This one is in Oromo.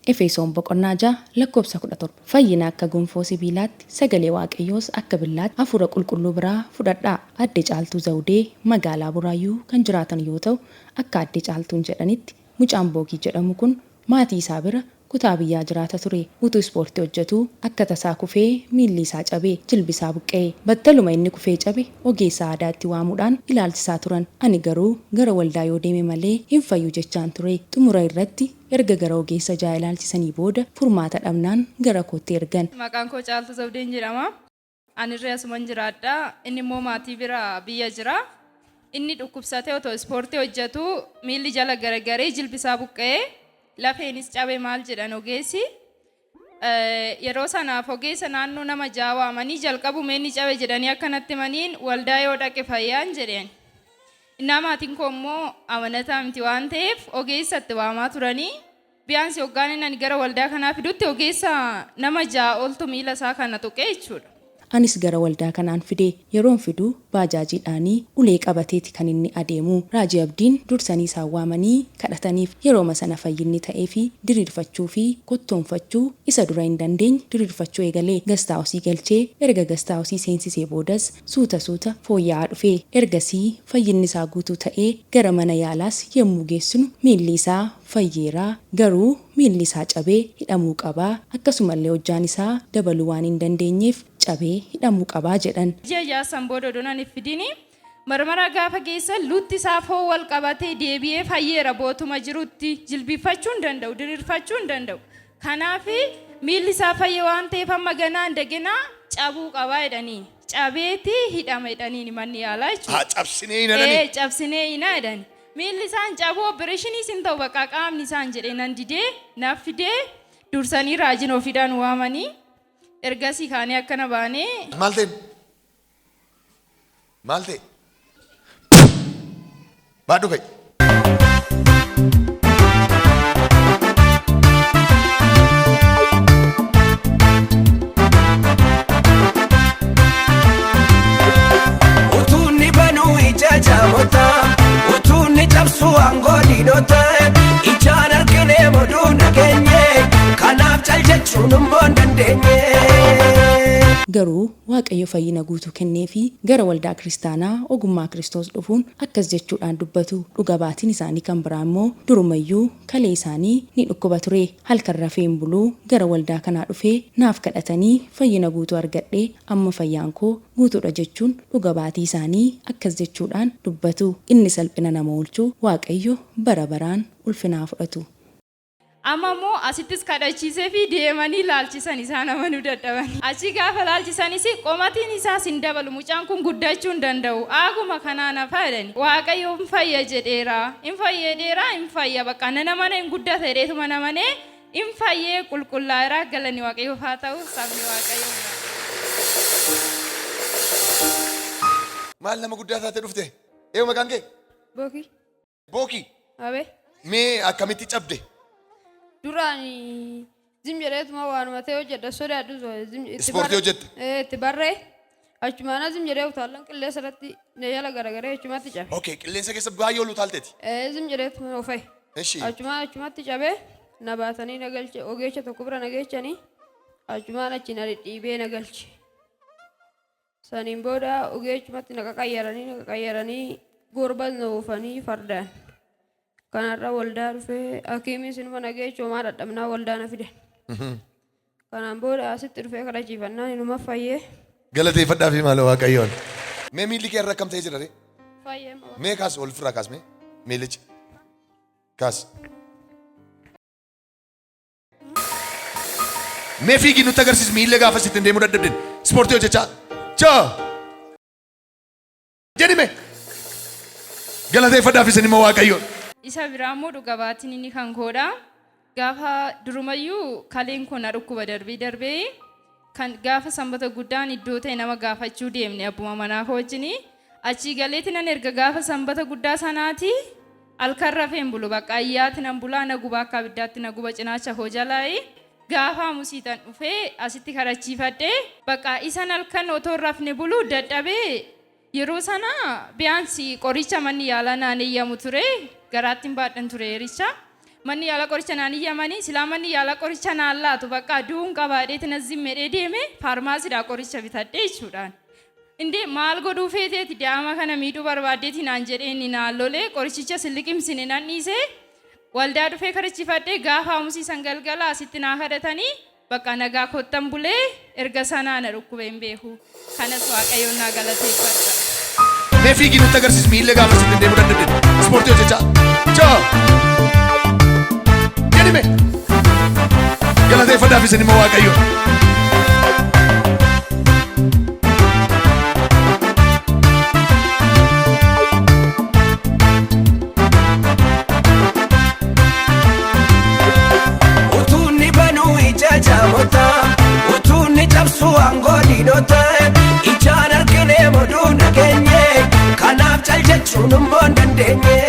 Efesoon boqonnaa 6 lakkoofsa 17. Fayyina akka gonfoo sibiilaatti, sagalee Waaqayyoos akka billaatti Hafuura Qulqulluu biraa fudhadhaa. Aadde Caaltuu Zawudee magaalaa Buraayyuu kan jiraatan yoo ta'u, akka Aadde Caaltuun jedhanitti mucaan Bookii jedhamu kun maatii isaa bira kutaa biyyaa jiraata ture. Utuu ispoortii hojjetuu akka tasaa kufee miilli isaa cabe, jilbi isaa buqqa'e. Battaluma inni kufee cabe ogeessa aadaa itti waamuudhaan ilaalchisaa turan. Ani garuu gara waldaa yoo deeme malee hin fayyu jechaan ture. Xumura irratti erga gara ogeessa 6 ilaalchisanii booda furmaata dhabnaan gara kootti ergan. Maqaan koo Caaltuu Zawudeen jedhama. Anirree asuman jiraadha. Inni immoo maatii bira biyya jira. Inni dhukkubsatee otoo ispoortii hojjetuu miilli jala garagaree jilbi isaa buqqa'ee lafeenis cabe maal jedhan ogeessi. Yeroo sanaaf ogeessa naannoo nama ja'a waamanii jalqabuma inni cabe jedhanii akka natti himaniin waldaa yoo dhaqe fayyaan jedheen. Innaa maatiin koo immoo amanataa miti waan ta'eef ogeessa itti waamaa turanii Biyaansi hoggaan inni ani gara waldaa kanaa fidutti ogeessa nama 6 oltu miila isaa kana tuqe jechuudha. Anis gara waldaa kanaan fide. Yeroon fidu baajaajiidhaani ulee qabateeti kan inni adeemu. Raajii Abdiin dursanii isaan waamanii kadhataniif. Yerooma sana fayyinni ta'eefi diriirfachuu fi kottoonfachuu isa dura hin dandeenye diriirfachuu eegale. Gastaawusii galchee erga gastaawusii seensisee boodas suuta suuta fooyya'aa dhufe. Ergasii fayyinni isaa guutuu ta'ee gara mana yaalaas yommuu geessinu miilli isaa fayyeera, garuu miilli isaa cabee hidhamuu qaba, akkasumallee hojjaan isaa dabaluu waan hin dandeenyeef cabee hidhamuu qaba jedhan. Ji'a 6 san booda odoon ani hin fidini marmaraa gaafa geessan lutti isaa foon wal qabatee deebi'ee fayyeera bootuma jirutti jilbiiffachuu hin danda'u diriirfachuu hin danda'u kanaaf miilli isaa fayye waan ta'eef amma ganaa indagenaa cabuu qaba jedhanii cabeeti hidhama jedhaniini manni yaalaa jechuudha. Haa cabsinee hin jedhanii. Ee cabsinee hinaa jedhani. Miilli isaa hin cabu opereeshiniis hin ta'u bakka qaamni isaa hin jedhee nan didee naaf fidee dursanii raajiin ofiidhaan waamanii ergasii kaanee akkana baanee. Maal ta'e? Maal ta'e? Baadhu ka'i. Utuu inni banuu ija jaamotaa, utuu inni cabsuu aangoo diinotaa, ijaan arginee moduu nageenye, kanaaf cal jechuun immoo hin dandeenye. Garuu Waaqayyo fayyina guutuu kenneefii gara Waldaa Kiristaanaa Ogummaa Kiristoos dhufuun akkas jechuudhaan dubbatu. Dhuga baatiin isaanii kan biraa immoo durumayyuu kalee isaanii ni dhukkuba ture. Halkan rafee hin bulu, gara waldaa kanaa dhufee naaf kadhatanii fayyina guutuu argadhe, amma fayyaan koo guutuudha jechuun dhuga baatii isaanii akkas jechuudhaan dubbatu. Inni salphina nama oolchu Waaqayyo bara baraan ulfina haa fudhatu. Amma immoo asittis kadhachiiseefii deemanii laalchisan isaan amanuu dadhabanii. Achii gaafa laalchisanis qomatiin isaas hin dabalu mucaan kun guddachuu hin danda'u aaguma kanaan hafa jedhani. Waaqayyo hin fayya jedheera hin fayya jedheera hin fayya bakka nan amana hin guddata jedheetuma namanee hin fayyee qulqullaa'eera galanni Waaqayyoof haa ta'u sabni Waaqayyoo. Maal nama guddaa taate dhufte? Eeyu maqaan kee? Bookii. Bookii. Abee. Mee akkamitti cabde? Duraan zim jedheetuma waanuma ta'e hojjedha sodaadhu zim itti Ispoortii hojjette? Ee, itti barree achumaana zim jedhee utaallan qilleensa irratti na jala garagaree achumatti cabe. Okay, qilleensa keessa baay'ee ol utaalteeti. Ee, zim jedheetuma ofe. Eshi. Achumaan achumatti cabee na baatanii na galche ogeessa tokko bira na geechanii achumaan achi na dhidhiibee na galche. Saniin booda ogeechumatti na qaqayyaranii na qaqayyaranii gorbas na oofanii fardaan. Kanarra waldaa dhufee hakiimiin sinuma na geechu homaa dhadhabnaa waldaa na fidan. Kanaan booda asitti dhufee kadhachiifannaan inuma fayyee. Galateeffadhaa fi maaloo Waaqayyoon. Mee miilli kee irra akkam ta'ee jira ree? Fayyee ma Mee kaas ol ofirraa kaas mee miillicha. Kaas. Mee fiigii nutti agarsiisi miilla gaafa sitti hin deemuu dadhabden. Ispoortii hojjechaa. Jaa. Jedhi mee. Galateeffadhaaf isin immoo Waaqayyoon. Isa biraa immoo dhuga baatiin inni kan koodha. Gaafa durumayyuu kaleen koo na dhukkuba darbee darbee kan gaafa sanbata guddaan iddoo ta'e nama gaafachuu deemne abbuma manaa koo wajjini. Achii galeeti nan erga gaafa sanbata guddaa sanaati halkan rafee hin bulu bakka ayyaati nan bulaa na guba akka abiddaatti na guba cinaacha koo jalaayi. Gaafa hamusiitan dhufee asitti kadhachiifadhe bakka isan halkan otoo hin rafne bulu dadhabee yeroo sana biyaansi qoricha manni yaalaa naan eeyyamu ture garaatti hin baadhan ture yericha. Manni yaala qoricha naan iyyamanii silaa manni yaala qoricha naan laatu bakka du'uun qabaadheeti na zimmedhee deeme faarmaasiidhaa qoricha bitadhee jechuudhaan. Indee maal godhuu feeteeti daa'ima kana miidhuu barbaaddeeti naan jedhee inni naan lolee qorichicha sin liqimsine nan dhiisee waldaa dhufee kadhachifadhee gaafa hamusiisan galgala asitti naa kadhatanii bakka nagaa kottan bulee erga sanaa na dhukkubee hin beeku. Kanas Waaqayyoon naa galateeffadha. Mee fiigii nutti agarsiisi miilla gaafa sitti deemuu dadhabde. Ispoortii hojjechaa. Choo. Jedhime. Galateeffadhaaf isin immoo Waaqayyo. Utuunni banuu ija jaamotaa, utuunni cabsuu aangoo diinotaa, ijaan arginee moduu nageenye, kanaaf cal jechuun immoo hin dandeenye.